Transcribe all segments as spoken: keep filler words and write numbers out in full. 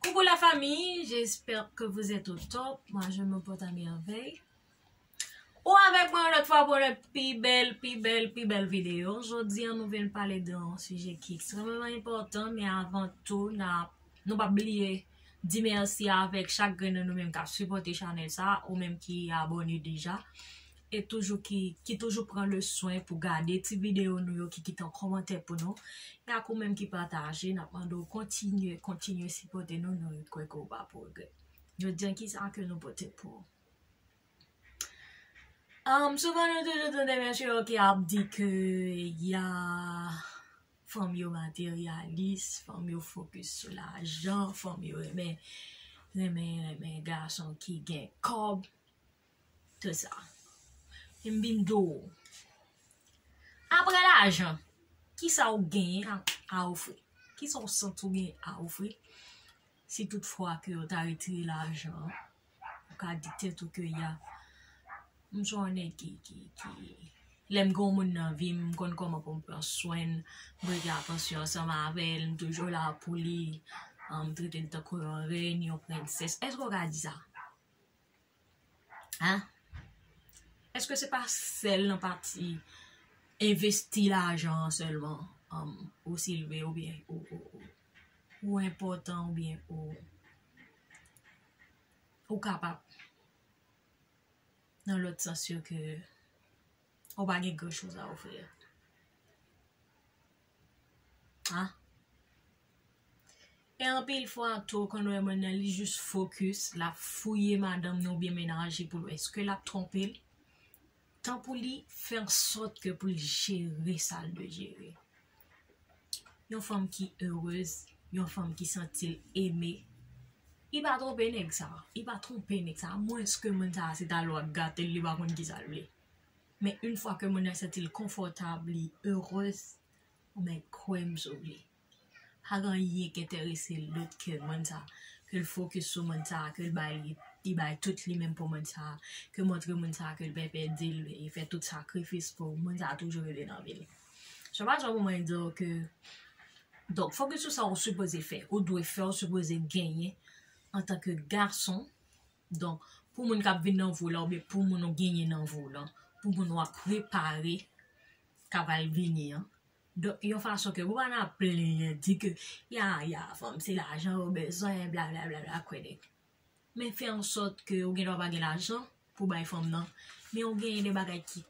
Coucou la famille, j'espère que vous êtes au top. Moi, je me porte à merveille. Ou avèk mwen yon lòt fwa pou yon lòt pi bèl, pi bèl, pi bèl videyo. Jodi an, nou vin pale de yon sijè ki ekstrèmeman enpòtan, men avan tou, n a, nou pa bliye di mèsi avèk chak grenn nan nou menm k ap sipòte chanèl sa, ou menm ki abòne deja, e toujou ki, ki toujou pran le swen pou gade ti videyo nou yo, ki kite yon kòmantè pou nou, e ak ou menm ki pataje, n ap mande w kontinye, kontinye sipòte nou, nou kwè ke w pa pou regrèt. Jodi an, kisa ke nou pote pou ou? Um, souvan nou toujou tande mesye yo ki ap di ke ya fanm yo materyalis, fanm yo fokis sou lajan, fanm yo renmen, renmen, renmen gason ki gen kòb, tout sa. E m vin di w, apre lajan, kisa w genyen a, a ofri? Kisa w santi w genyen a ofri? Si tout fwa ke yo ta retire lajan an, ou ka di tèt ou ke ya, m se yon nèg ki, ki, ki, lè m gen yon moun nan vi m, m konn kòman pou m pran swen l, m rete atansyon ansanm avè l, m toujou la pou li, m trete l tankou yon rèn, yon prensès. Èske w ka di sa? Hein? Èske se pa sèl nan pati envesti lajan an sèlman, um, ou silve oubyen ou, ou, ou, ou enpòtan oubyen ou, ou kapab? Nan lòt sans yo ke ou pa gen gran choz a ofri. Hein? E anpil fwa tou, ou konn wè moun nan, li jis fokis, l ap fouye madanm ni oubyen mennaj li pou l wè èske l ap twonpe l. Tan pou li fè an sòt ke pou l jere sa l dwe jere. Yon fanm ki erez, yon fanm ki santi l eme, li pa twonpe nèg sa, li pa twonpe nèg sa, amwenske moun sa se talè w ap gate l, li pa konn kisa l vle. Men yon fwa ke moun nan santi l konfòtab, li erez, ou mèt kwè m sou li. Pa gen anyen ki enterese l dòt ke moun sa, ke l fokis sou moun sa, ke l bay li, li bay tout li menm pou moun sa, ke montre moun sa ke l pa pèdi l, e fè tout sakrifis pou moun sa toujou rete nan vi l. Se pa sa pou mwen di w ke, donk, fokis sou sa ou sipoze fè, ou dwe fè, ou sipoze genyen antanke gason. Donk, pou moun k ap vin nan vi w la, oubyen pou moun ou genyen nan vi w la, pou moun w ap prepare k ap al vini an. Donk, yon fason ke ou pa nan plenyen, di ke, ya, ya, fanm, se lajan yo bezwen, bla, bla, bla, bla, kwè nèg. Men fè an sòt ke ou gen dwa pa gen lajan pou bay fanm nan, men ou genyen de bagay ki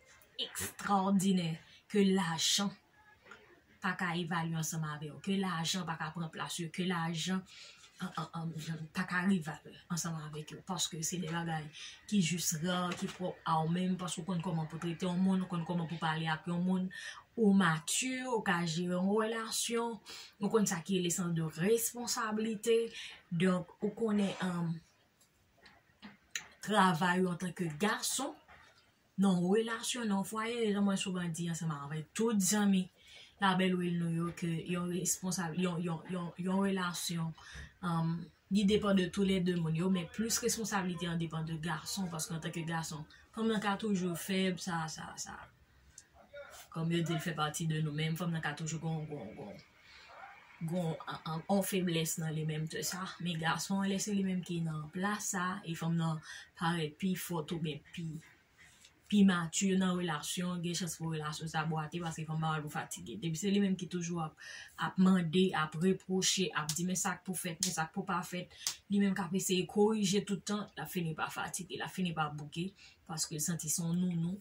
ekstraòdinè ke lajan pa ka evalye ansanm avè w, ke lajan pa ka pran plas yo, ke lajan, an, an, an, pa ka rival ansanm avèk yo, paske se de bagay ki jis ra, ki pwòp a w menm, paske ou konn kòman pou trete yon moun, ou konn kòman pou pale ak yon moun, ou mati, ou ka jere yon relasyon, ou konn sa ki rele sans de responsabilité, donk, ou konnen, um, travay ou antanke gason, nan yon relasyon, nan yon fwaye, jan mwen souvan di ansanm avèk tout zanmi Labèl Wil nou yo, ke yon responsab, yon, yon, yon, yon relasyon, um, li depann de tou lè de moun yo, men plis responsablite an depann de gason, paske antanke gason, fanm nan ka toujou fèb, sa, sa, sa. Kòm yo di, l fè pati de nou, men fanm nan ka toujou gon, gon, gon, gon, an, an, an feblès nan li menm, tout sa. Men gason an, lè se li menm ki nan plas sa, e fanm nan parèt pi fòt oubyen pi, pi mati nan relasyon, gen chans pou relasyon sa bwate, paske fanm pa wè l pou fatige. Depi se li menm ki toujou ap, ap mande, ap repwoche, ap di, men sa k pou fèt, men sa k pou pa fèt, li menm k ap eseye korije tout tan, l ap fini pa fatige, l ap fini pa bouke, paske l santi se yon nounou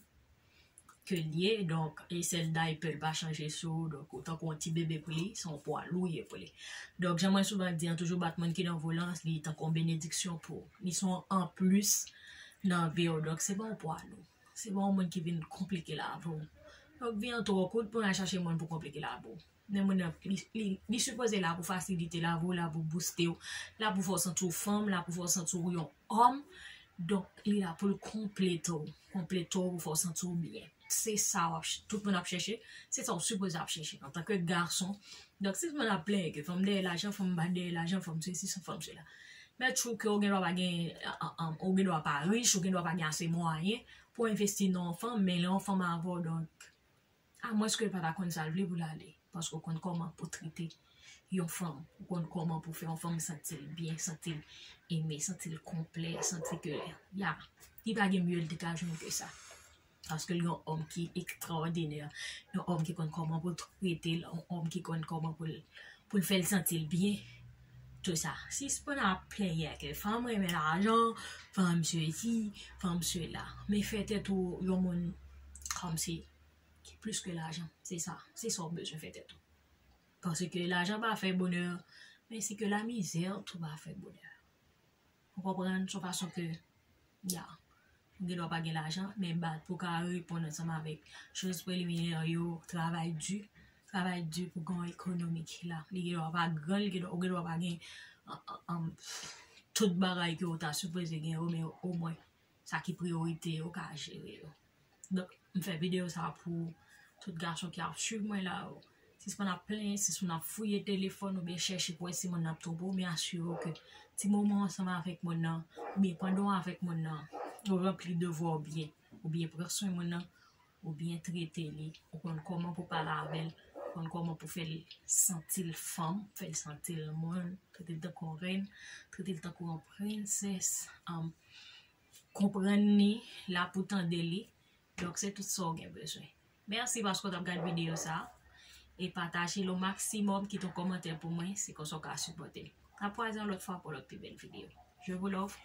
ke l ye, donk, e sèl daypè l pa chanje sou ou, donk, ou tankou yon ti bebe pou li, se yon pwa lou w ye pou li. Donk, jan mwen souvan di an, toujou bat moun ki nan vi w lan, li tankou yon benediksyon pou ou. Li se yon anplis nan vi w, donk, se pa yon pwa lou. Se pa yon moun ki vin konplike lavi w. Donk, vi an twò kout pou n al chache moun pou konplike lavi w. Men moun nan, li, li, li sipoze la pou fasilite lavi w, la pou booste w, la pou fè w santi w fanm, la pou fè w santi w yon òm. Donk, li la pou l konplete w, konplete w pou fè w santi w byen. Se sa w ap ch-, tout moun ap chèche, se sa w sipoze ap chèche antanke gason. Donk, si moun ap plenyen ke fanm dèyè lajan, fanm pa dèyè lajan, fanm sesi, fanm sela. Men true ke ou gen dwa pa gen, an, an, ou gen dwa pa rich, ou gen dwa pa gen ase mwayen pou envesti nan yon fanm, men lè yon fanm avè w, donk, amwenske l pa ta konn sa l vle pou l ale, paske w konn kòman pou trete yon fanm. Ou konn kòman pou fè yon fanm santi l byen, santi l eme, santi l konplè, santi ke, ya, li pa gen mye l te ka jwenn ke sa. Paske l yon òm ki ekstraòdinè, yon òm ki konn kòman pou l trete l, yon òm ki konn kòman pou l, pou l fè l santi l byen. Tout sa. Sispann ap plenyen ke fanm renmen lajan, fanm sesi, fanm sela. Men fè tèt ou yon moun kòmsi ki plis ke lajan. Se sa. Se sa w bezwen fè tèt ou. Paske lajan pa fè bonè, men si ke lamizè tou pa fè bonè. Ou konprann? Se yon fason ke, ya, ou gen dwa pa gen lajan, men bat pou ka reponn ansanm avèk choz preliminè yo, travay di, travay di pou gen ekonomi ki la. Li gen dwa pa gran, li gen dwa, ou gen dwa pa gen an, an, an, tout bagay ke ou ta sipoze gen yo, men omwen sa ki priyorite yo ka jere yo. Donk, m fè videyo sa pou tout gason ki ap swiv mwen la yo. Sispann ap plenyen, sispann ap fouye telefòn oubyen chèche pou wè si moun nan ap twonpe w, men asire w ke ti moman w ansanm avèk moun nan, oubyen pandan w avèk moun nan, ou ranpli devwa w byen, ou byen pran swen moun nan, ou byen trete li, ou konn kòman pou pale avè l, ou konn kòman pou fè l santi l fanm, fè l santi l moun, trete l tankou yon rèn, trete l tankou yon prensès, um, konprann li, la pou tande li. Donk, se tout sa w gen bezwen. Mèsi paske w t ap gade videyo sa a. E pataje l o maksimòm, kite yon kòmantè pou mwen, se konsa w ka sipòte m. N ap kwaze yon lòt fwa pou yon lòt pi bèl videyo. Je vous love.